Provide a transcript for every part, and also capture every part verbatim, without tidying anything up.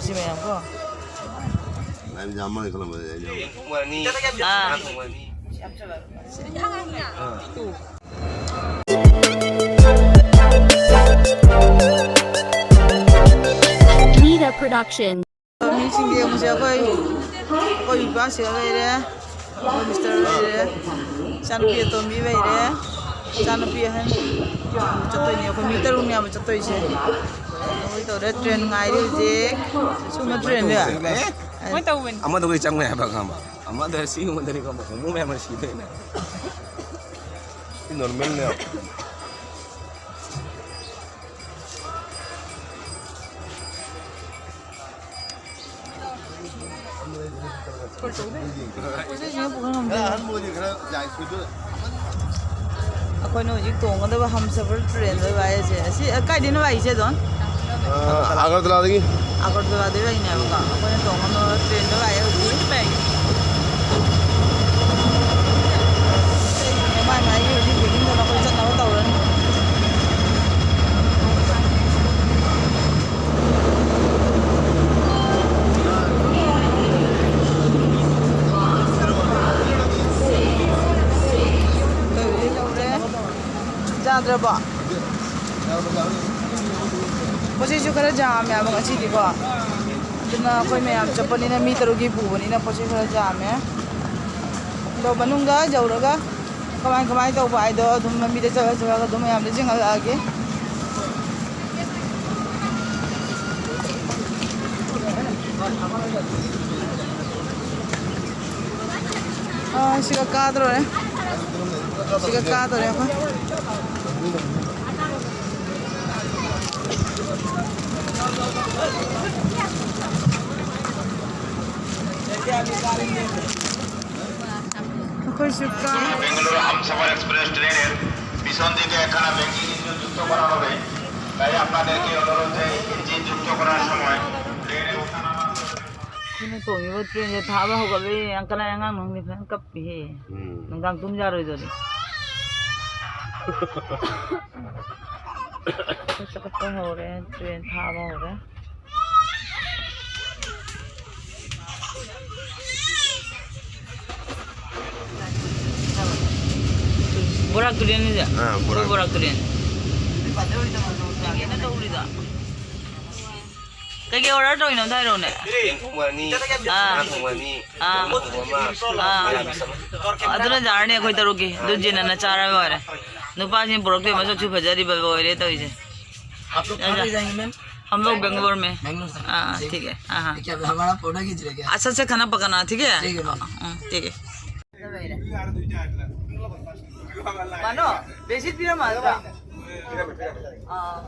ꯁꯤ ꯃꯌꯥꯝ ꯀꯣ꯫ ꯂꯥꯏꯝ ꯖꯥꯝ ꯑꯃ ꯂꯩꯈꯠꯂꯝꯕꯅꯦ, ꯑꯩ ꯖꯥꯝ꯫ ꯑꯥ꯫ Nida Production. ꯃꯤꯁꯤꯡꯁꯦ ꯌꯦꯡꯉꯨꯁꯦ, ꯑꯩꯈꯣꯏ, ꯑꯩꯈꯣꯏ ꯏꯄꯥꯁꯤꯒ ꯂꯩꯔꯦ, ꯑꯩꯈꯣꯏ ꯃꯤꯁꯇꯔ ꯂꯩꯔꯦ, ꯏꯆꯥꯅꯨꯄꯤ ꯑꯇꯣꯝꯕꯤ ꯂꯩꯔꯦ, ꯏꯆꯥꯅꯨꯄꯤ ꯑꯍꯟ ꯆꯠꯇꯣꯏꯅꯦ꯫ ꯑꯩꯈꯣꯏ ꯃꯤ ꯇꯔꯨꯛꯅꯦ ꯌꯥꯝꯕ ꯆꯠꯇꯣꯏꯁꯦ꯫ ꯑꯩꯈꯣꯏ ꯇꯧꯔꯦ, ꯇ꯭ꯔꯦꯟ ꯉꯥꯏꯔꯤ ꯍꯧꯖꯤꯛ꯫ ꯁꯨꯝꯕ ꯇ꯭ꯔꯦꯟꯁꯦ꯫ ꯃꯣꯏ ꯇꯧꯕꯅꯤ꯫ ꯑꯃꯗꯨꯒ ꯆꯪꯉꯣꯏ ꯍꯥꯏꯕ ꯈꯪꯕ? ꯑꯃꯗ ꯁꯤ ꯃꯗꯅꯤ ꯈꯪꯕ? ꯍꯣꯃꯣ ꯃꯌꯥꯝꯅ ꯁꯤꯗꯣꯏꯅꯦ꯫ ꯁꯤ ꯅꯣꯔꯃꯦꯜꯅꯦ꯫ ꯑꯩꯈꯣꯏꯅ ꯍꯧꯖꯤꯛ ꯇꯣꯡꯒꯗꯕ ꯍꯝꯁꯐꯔ ꯇ꯭ꯔꯦꯟꯗ ꯚꯥꯏ ꯑꯁꯦ꯫ ꯑꯁꯤ, ꯑ, ꯀꯥꯏꯗꯩꯅꯣ ꯚꯥꯏ, ꯏꯆꯦ ꯑꯗꯣ? ꯑ, ꯑꯒꯔꯇꯂꯥꯗꯒꯤ꯫ ꯑꯒꯔꯇꯂꯥꯗꯩ ꯚꯥꯏꯅꯦꯕꯀꯣ꯫ ꯑꯩꯈꯣꯏꯅ ꯇꯣꯡꯒꯗꯕ ꯇ꯭ꯔꯦꯟꯗ ꯚꯥꯏ ꯍꯧꯖꯤꯛ꯫ ꯃꯥꯏ ꯃꯥꯏꯒꯤ ꯍꯧꯖꯤꯛ ꯕꯣꯔꯗꯤꯡꯗ ꯑꯩꯈꯣꯏ ꯆꯠꯅꯕ ꯇꯧꯔꯅꯤ꯫ ꯌꯥꯗ꯭ꯔꯕꯣ? ꯄꯣꯠ ꯆꯩꯁꯨ ꯈꯔ ꯌꯥꯝꯃꯦꯕ ꯉꯁꯤꯗꯤꯀꯣ, ꯑꯗꯨꯅ ꯑꯩꯈꯣꯏ ꯃꯌꯥꯝ ꯆꯠꯄꯅꯤꯅ, ꯃꯤ ꯇꯔꯨꯛꯀꯤ ꯄꯨꯕꯅꯤꯅ ꯄꯣꯠ ꯆꯩ ꯈꯔ ꯌꯥꯝꯃꯦ꯫ ꯑꯗꯣ ꯃꯅꯨꯡꯗ ꯌꯧꯔꯒ ꯀꯃꯥꯏ ꯀꯃꯥꯏ ꯇꯧꯕ ꯍꯥꯏꯗꯣ ꯑꯗꯨꯝ ꯂꯝꯕꯤꯗ ꯆꯠꯂ ꯆꯠꯂꯒ ꯑꯗꯨꯝ ꯃꯌꯥꯝꯗ ꯆꯤꯡꯍꯜꯂꯛꯑꯒꯦ꯫ ꯑꯥ, ꯁꯤꯒ ꯀꯥꯗꯣꯔꯦ꯫ ꯁꯤꯒ ꯀꯥꯗꯣꯔꯦ ꯑꯩꯈꯣꯏ꯫ ꯑꯩꯈꯣꯏꯁꯨ ꯀꯥ- বেঙ্গালুরু হামসফর এক্সপ্রেস ট্রেনের পিছন দিকে একখানা ব্রেকিং ইঞ্জিন যুক্ত করা হবে। তাই আপনাদেরকে অনুরোধ, এই ইঞ্জিন যুক্ত করার সময় ট্রেনের ওঠানামা করবেন। ꯑꯩꯈꯣꯏꯅ ꯇꯣꯡꯉꯤꯕ ꯇ꯭ꯔꯦꯟꯁꯦ ꯊꯥꯕ ꯍꯧꯒꯠꯂꯦ꯫ ꯌꯥꯝ ꯀꯅꯥ ꯑꯉꯥꯡ ꯅꯨꯡꯗꯤ ꯐꯖꯅ ꯀꯞꯄꯤꯍꯦ꯫ ꯎꯝ꯫ ꯅꯨꯡꯗꯥꯡ ꯇꯨꯝ ꯌꯥꯔꯣꯏꯗꯣꯔꯤ꯫ ꯑꯩꯈꯣꯏ ꯆꯠꯈꯠꯄ ꯍꯧꯔꯦ, ꯇ꯭ꯔꯦꯟ ꯊꯥꯕ ꯍꯧꯔꯦ꯫ ꯕꯣꯔꯥꯛ ꯇꯨꯔꯦꯟꯁꯦ? ꯑꯥ, ꯕꯣꯔꯥꯛ꯫ ꯕꯣꯔꯥꯛ ꯇꯨꯔꯦꯟ꯫ ꯀꯩꯅꯣ ꯇꯧꯔꯤꯗꯣ? ꯀꯩꯀꯩ ꯑꯣꯔꯗꯔ ꯇꯧꯔꯤꯅꯣ ꯑꯝꯇ ꯍꯥꯏꯔꯛꯎꯅꯦ꯫ ꯌꯦꯟ ꯊꯣꯡꯕ ꯑꯅꯤ, ꯑꯥ꯫ ꯉꯥ ꯊꯣꯡꯕ ꯑꯅꯤ, ꯑꯥ꯫ ꯃꯣꯃꯣ ꯑꯃ, ꯑꯥ꯫ ꯃꯤꯔꯥꯃꯤꯁ ꯑꯃ꯫ ꯑꯗꯨꯅ ꯌꯥꯔꯅꯤ ꯑꯩꯈꯣꯏ ꯇꯔꯨꯛꯀꯤ꯫ ꯑꯗꯨ ꯖꯦꯅꯟꯅ ꯆꯥꯔꯒ ꯂꯣꯏꯔꯦ꯫ ꯅꯨꯄꯥꯁꯤꯡ ꯄꯨꯔꯛꯇꯦ, ꯃꯁꯛꯁꯨ ꯐꯖꯔꯤꯕ ꯂꯣꯏꯔꯦ ꯇꯧꯔꯤꯁꯦ꯫ आप लोग कहाँ पे जाएंगे, मैम? हम लोग बेंगलोर में। बेंगलोर से? हाँ, ठीक है। ठीक है। हाँ, हाँ। ठीक है, अभी हमारा फोटो खींच रहे क्या? अच्छा से खाना पकाना, ठीक है? ठीक है, मैम। हम्म, ठीक है। ꯃꯥꯅꯣ, ꯕꯦꯁꯤꯠ ꯄꯤꯔꯝꯃꯗ꯭ꯔꯥ? ꯑꯥ꯫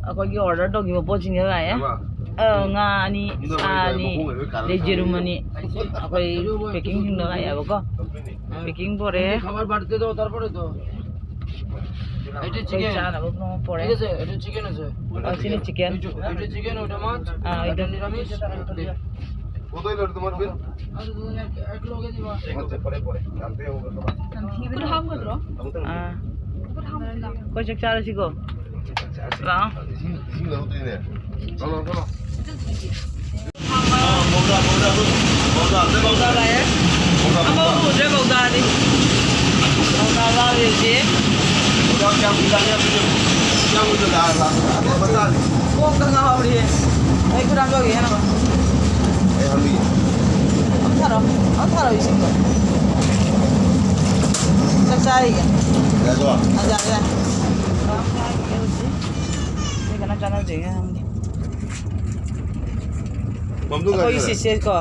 ꯑꯩꯈꯣꯏꯒꯤ ꯑꯣꯔꯗꯔ ꯇꯧꯈꯤꯕ ꯄꯣꯠꯁꯤꯡꯁꯦ ꯂꯥꯛꯑꯦ꯫ ꯑ, ꯉꯥ ꯑꯅꯤ, ꯁꯥ ꯑꯅꯤ, ꯑꯗꯩ ꯌꯦꯔꯨꯝ ꯑꯅꯤ꯫ ꯑꯩꯈꯣꯏ ꯄꯦꯀꯤꯡꯁꯤꯡꯗꯣ ꯂꯥꯛꯑꯦꯕꯀꯣ꯫ ꯄꯦꯀꯤꯡ ꯄꯣꯔꯛꯑꯦ꯫ ꯈꯕꯔ ꯕꯥꯔꯠꯇꯦꯗꯣ, ꯇꯥꯔꯄꯣꯔꯦꯗꯣ꯫ এটা চিকেন। চাল আবার কোনো পরে। ঠিক আছে, এটা চিকেন আছে। আর চিলি চিকেন। এটা, এটা চিকেন, ওটা মাছ, আ, এটা এটা নিরামিষ। কতই লড়ে তোমার বিল? আরে, দুজন এক, এক লগে দিবা। আচ্ছা, পরে, পরে। জানতে হবে তোমার। 아, ꯀꯣꯏ ꯆꯥꯛ ꯆꯥꯔꯁꯤꯀꯣ? ꯂꯥꯛꯑꯣ꯫ ꯏꯁꯤꯡ, ꯏꯁꯤꯡ ꯂꯧꯗꯣꯏꯅꯦ꯫ ꯂꯧꯔꯣ, ꯂꯧꯔꯣ꯫ ꯃꯧꯗꯥ, ꯃꯧꯗꯥ, ꯃꯧꯗꯥ, ꯃꯧꯗꯥ ꯂꯥꯛꯑꯦ꯫ ꯃꯧꯗꯥ, ꯑꯃ ꯃꯧꯗꯥ꯫ ꯎꯗ꯭ꯔꯦ, ꯃꯧꯗꯥꯗꯤ꯫ ꯃꯧꯗꯥ ꯂꯥꯛꯑꯦ ꯍꯧꯖꯤꯛ꯫ ꯃꯧꯗꯥ ꯀꯌꯥꯝ ꯀꯨꯏꯔꯒꯦ ꯑꯗꯨꯗꯤ? ꯀꯌꯥꯝ ꯀꯨꯏꯔꯒꯦ? ꯂꯥꯛꯑꯦ, ꯂꯥꯛꯑꯦ꯫ ꯃꯆꯥꯅꯤ꯫ ꯀꯣꯛꯇ ꯉꯥꯎꯔꯤꯌꯦ꯫ ꯑꯩ ꯈꯨꯗꯥꯡ ꯂꯧꯒꯦ ꯍꯥꯏꯅꯕ꯫ ꯑꯩ ꯍꯪꯕꯤꯒꯦ꯫ ꯑꯝ ꯊꯥꯔꯣ꯫ ꯑꯝ ꯊꯥꯔꯣ ꯏꯁꯤꯡꯗꯣ꯫ ꯆꯥꯛ ꯆꯥꯔꯤꯒꯦ꯫ ꯌꯥꯏꯀꯣ? ꯑ, ꯌꯥꯔꯦ, ꯌꯥꯔꯦ꯫ ꯀꯅꯥ ꯆꯥꯟꯅꯗ꯭ꯔꯤꯒꯦ ꯍꯪꯒꯦ꯫ ꯃꯝꯗꯨ ꯑꯩꯈꯣꯏ ꯉꯥꯏꯈꯣ꯫ ꯁꯤꯁꯦ ꯀꯣ,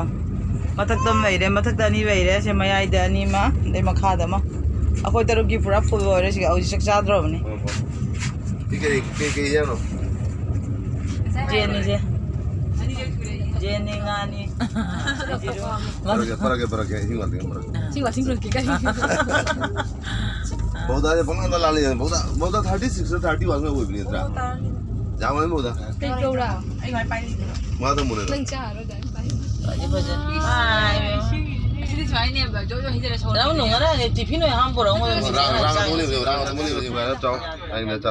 ꯃꯊꯛꯇ ꯑꯃ ꯂꯩꯔꯦ, ꯃꯊꯛꯇ ꯑꯅꯤ ꯂꯩꯔꯦ, ꯁꯤ ꯃꯌꯥꯏꯗ ꯑꯅꯤ ꯑꯃ, ꯑꯗꯩ ꯃꯈꯥꯗ ꯑꯃ꯫ ꯑꯩꯈꯣꯏ ꯇꯔꯨꯛꯀꯤ ꯄꯨꯔꯥ ꯐꯨꯜ ꯑꯣꯏꯔꯦ ꯁꯤꯒ꯫ ꯍꯧꯖꯤꯛ ꯆꯥꯛ ꯆꯥꯗ꯭ꯔꯕꯅꯤ꯫ ꯍꯣꯏ, ꯍꯣꯏ꯫ ꯁꯤ ꯀꯩ, ꯀꯩ, ꯀꯩ ꯏꯟꯖꯥꯡꯅꯣ? ꯖꯦꯟꯅꯤꯁꯦ꯫ ꯖꯦꯟꯅꯤ ꯉꯥꯅꯤ꯫ ꯄꯔꯛꯀꯦ, ꯄꯔꯛꯀꯦ, ꯄꯔꯛꯀꯦ꯫ ꯏꯁꯤꯡ ꯋꯥꯠꯂꯤ, ꯄꯔꯛꯀꯦ꯫ ꯁꯤ ꯋꯥꯁꯤꯡ ꯃꯦꯁꯤꯟꯒꯤ ꯀꯔꯤ? ꯕꯧꯗꯥꯁꯦ ꯄꯪꯂꯥꯡꯗ ꯂꯥꯡꯂꯤ꯫ ꯕꯧꯗꯥ, ꯕꯧꯗꯥ thirty six ꯔ thirty one ꯔ ꯑꯣꯏꯕꯅꯤ ꯅꯠꯇ꯭ꯔꯥ? ꯌꯥꯝꯃꯅꯤ ꯕꯧꯗꯥ꯫ ꯀꯩ ꯀꯧꯔꯥ? ꯑꯩ ꯃꯥꯏ ꯄꯥꯏꯔꯤꯗꯨꯔꯣ? ꯃꯥ ꯊꯝꯃꯨꯅꯦ꯫ ꯅꯪ ꯆꯥꯔꯣ, ꯑꯗꯨꯃꯥꯏꯅ ꯄꯥꯏ꯫ ꯐꯗꯤ ꯐꯖꯩ꯫ ꯃꯥꯏ ꯄꯦꯝꯃ꯫ ꯑꯁꯤꯗꯤ ꯁꯨꯃꯥꯏꯅ ꯅꯦꯝꯕ, ꯖꯣ ꯖꯣ ꯍꯩꯖꯤꯜꯂ ꯁꯧꯍꯜꯂꯣ꯫ ꯅꯪ ꯅꯣꯡꯉꯥꯜꯂꯒ ꯇꯤꯐꯤꯟ ꯑꯣꯏꯅ ꯍꯥꯞꯄ ꯄꯨꯔꯛꯑꯣ꯫ ꯔꯥꯡ, ꯔꯥꯡ ꯇꯧꯅꯦꯕ, ꯔꯥꯡ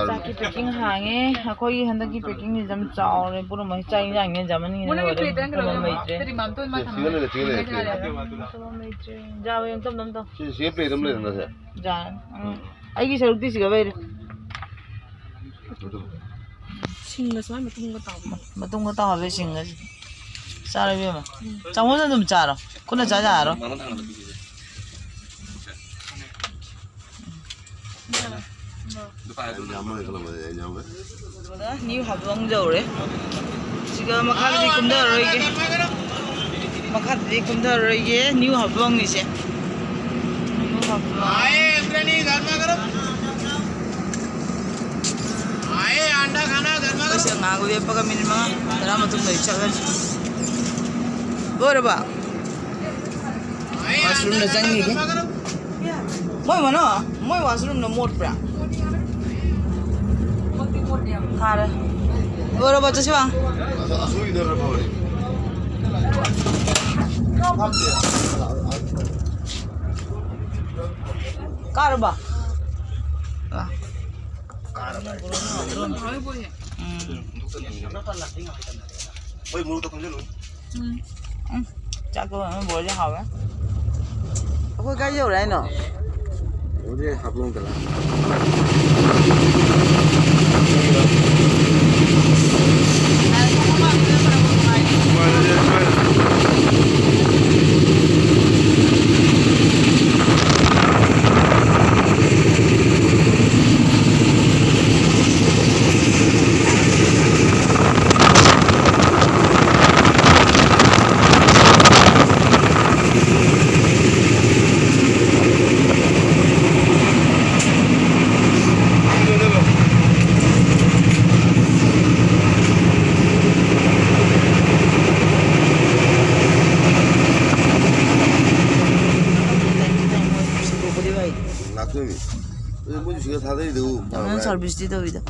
ꯆꯥꯛꯀꯤ packing ꯍꯥꯡꯉꯦ꯫ ꯑꯩꯈꯣꯏꯒꯤ ꯍꯟꯗꯛꯀꯤ packingꯁꯦ ꯌꯥꯝ ꯆꯥꯎꯔꯦ꯫ ꯄꯨꯝꯅꯃꯛ ꯆꯥꯛ ꯏꯟꯖꯥꯡꯅꯦ ꯌꯥꯝꯃꯟꯒꯤꯗꯅ ꯂꯣꯏꯔꯦ꯫ ꯄꯨꯝꯅꯃꯛ ꯂꯩꯇ꯭ꯔꯦ꯫ ꯆꯤꯡꯉ ꯂꯩꯔꯦ, ꯆꯤꯡꯉ ꯂꯩꯔꯦ, ꯆꯤꯡꯉ ꯂꯩꯔꯦ꯫ ꯄꯨꯝꯅꯃꯛ ꯂꯩꯇ꯭ꯔꯦ꯫ ꯖꯥꯕ ꯌꯥꯝ ꯇꯝ ꯇꯝ ꯇꯧ꯫ ꯁꯤ, ꯁꯤꯒ plate ꯑꯃ ꯂꯩꯔꯝꯗꯥꯏꯁꯦ? ꯌꯥꯔꯦ꯫ ꯎꯝ꯫ ꯑꯩꯒꯤ ꯁꯔꯨꯛꯇꯤ ꯁꯤꯒ ꯂꯩꯔꯦ꯫ ꯁꯤꯡꯒ ꯁꯨꯃꯥꯏ ꯃꯇꯨꯝꯒ ꯇꯥꯎꯕ꯫ ꯃꯇꯨꯝꯒ ꯇꯥꯎꯍꯜꯂꯦ ꯁꯤꯡꯒꯁꯦ꯫ ꯆꯥꯔꯣ ꯏꯕꯦꯝꯃ꯫ ꯆꯥꯃꯁꯅ ꯑꯗꯨꯝ ꯆꯥꯔꯣ꯫ ꯈꯨꯠꯅ ꯆꯥ ꯌꯥꯔꯣꯏ꯫ New ꯍꯥꯐꯂꯣꯡ ꯌꯧꯔꯦ꯫ ꯁꯤꯒ ꯃꯈꯥꯗꯗꯤ ꯀꯨꯝꯊꯔꯔꯣꯏꯒꯦ꯫ ꯃꯈꯥꯗꯗꯤ ꯀꯨꯝꯊꯔꯔꯣꯏꯒꯦ꯫ New ꯍꯥꯐꯂꯣꯡꯅꯤꯁꯦ꯫ New ꯍꯥꯐꯂꯣꯡ꯫ ꯑꯩꯈꯣꯏꯁꯦ ꯉꯥꯏꯍꯥꯛ ꯂꯦꯞꯄꯒ minute ꯃꯉꯥ, ꯇꯔꯥ ꯃꯇꯨꯡꯗ ꯑꯩ ꯆꯠꯂꯅꯤ꯫ ꯂꯣꯏꯔꯕ? Washroomꯗ ꯆꯪꯈꯤꯒꯦ꯫ ꯃꯣꯏ ꯃꯅꯣ, ꯃꯣꯏ washroomꯅ ꯃꯣꯠꯄ꯭ꯔꯥ? ꯐꯔꯦ꯫ ꯂꯣꯏꯔꯕ, ꯆꯠꯁꯤꯕ? ꯀꯥꯔꯕ? ꯎꯝ꯫ ꯎꯝ꯫ ꯆꯥꯛꯇꯣ ꯐꯖꯅ ꯕꯣꯔꯗꯤ ꯍꯥꯎꯋꯦ꯫ ꯑꯩꯈꯣꯏ ꯀꯥꯏ ꯌꯧꯔꯦ ꯍꯥꯏꯅꯣ? ꯍꯧꯖꯤꯛ ꯍꯥꯐꯂꯣꯡꯗ ꯂꯥꯛ꯫ ꯂꯥꯛꯇꯣꯏꯅꯤ꯫ ꯑꯗꯨ ꯃꯣꯏꯁꯨ ꯁꯤꯗ ꯊꯥꯗꯩꯗꯨ ꯅꯪ ꯐꯔꯦ꯫ Serviceꯇꯤ ꯇꯧꯋꯤꯗ꯫